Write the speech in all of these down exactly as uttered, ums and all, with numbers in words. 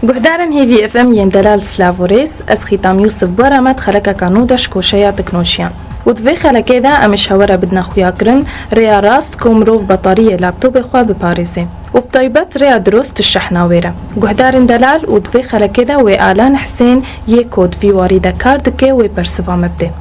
Guhdarên Hêvî F M yên delal, silav û rêz, ez Xîtam Yûsif bi we re me di xelekeka nû de ji koşeya teknolojiyan. Û di vê xelekê de em ê ji hewe re bidine xuyakirin rêya rast ku mirov betariyê laptopê xwe biparêzê. Û bi taybet rêya dirust di şehna wê re. Guhdarên delal, û di vê xelekê de wê Alan Hisên yê ku di vî warî de kar dike wê bersiva me bide.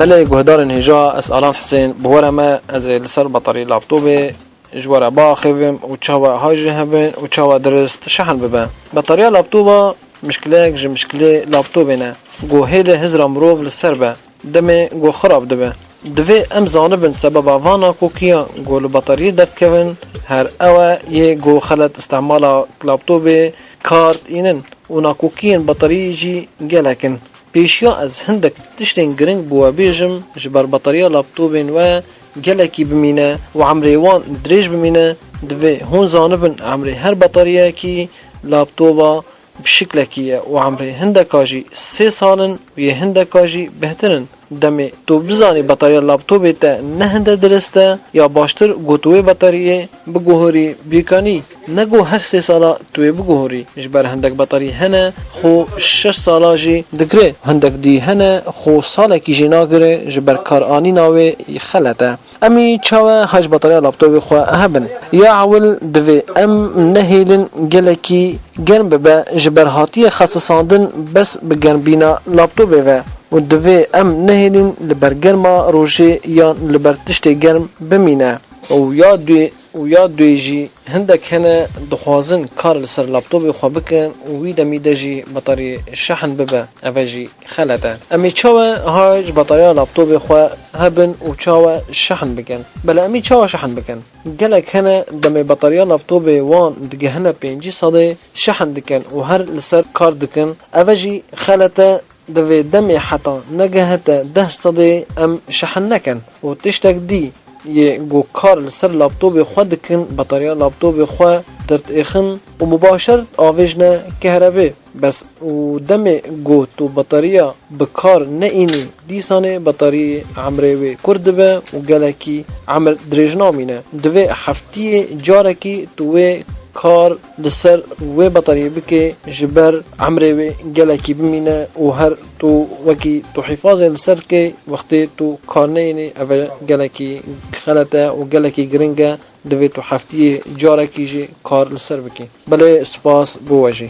Belê guhdarên hêja, ez Alan Hisên, bi we re me ez ê li ser betarî laptopê ji we re biaxivim û çawa hay jî hebin û çawa dirist şehin bibe. Betariya laptopa mişkileyek ji mişkilê laptopê ne. Ku hêlê hizra mirov li ser be, demê ku xirab dibe. Divê em zanibin sebeba van nakokiya ku li betariyê derdikevin her ew e yê ku xelet îstemala laptopê kar tînin û nakokiyên betariyê jî gelek in. Pêşiya ez hindek tiştên giring bi we bêjim, ji ber betariya laptopên we gelekî bimîne û emrê wan dirêj bimîne, divê hûn zanibin emrê her betariyekî laptopa bi şiklekî ye û emrê hindeka jî sê sal in û yê hindeka jî bêhtir in. Demê tu bizanî betariya laptopê te ne hinde dirist e, ya baştir ku tu wê betariyê biguhorî bîkanî. Ne ku her sê sala tu wê biguhorî. Ji ber hindek betarî hene, xwe şeş sala jî digire. Hindek dî hene, xwe salekî jî nagire, ji ber karanîna wê xelet e. Em ê çawa hay ji betariya laptopê xwe hebin? Ya ewil divê em nehêlin gelekî germ bibe, ji ber hatiye xesisandin bes bi germbîna laptopê ve. Û divê em nehêlin li ber germa rojê yan li ber tiştê germ bimîne. Û ya duyê, û ya duyê jî hindek hene dixwazin kar li ser laptopê xwe bikin û wî demî de jî betariyê şehin bibe. Eve jî xelet e. Em ê çawa hay ji betariya laptopê xwe hebin û çawa şehin bikin? Belê, em ê çawa şehin bikin? Gelek hene demê betariya laptopê wan digihine pêncî sedê şehin dikin û her li ser kar dikin. Eve jî xelet e. Divê demê heta negehete deh sedê em şehin nekin. Û tiştek dî yê ku kar li ser laptopê xwe dikin, betariya laptopê xwe dirtêxin û mubaşer avêjne kehrebê. Bes û demê ku tu betariya bi kar neînî, dîsanê betariyê emrê wê kurt dibe û gelekî emir dirêj namîne. Divê heftiyê carekî tu wê kar li ser wê betariyê bike, ji ber emrê wê gelekî bimîne û her tu wekî tu hîfazê li ser dikê, wextê tu kar neyênî, eve gelekî xelet e û gelekî giring e. Divê tu heftiyê carekî jî kar li ser bikî. Belê, spas bo we jî.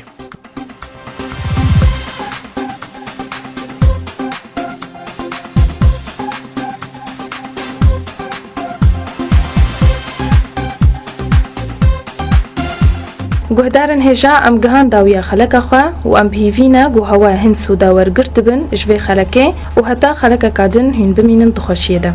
Guhdarên hêja, em gihan dawiya xeleka xwe û em bi hîvî ne ku hewe hin sûda wergirt dibin ji vê xelekê û heta xelekeka din hûn bimînin di xweşiyê de.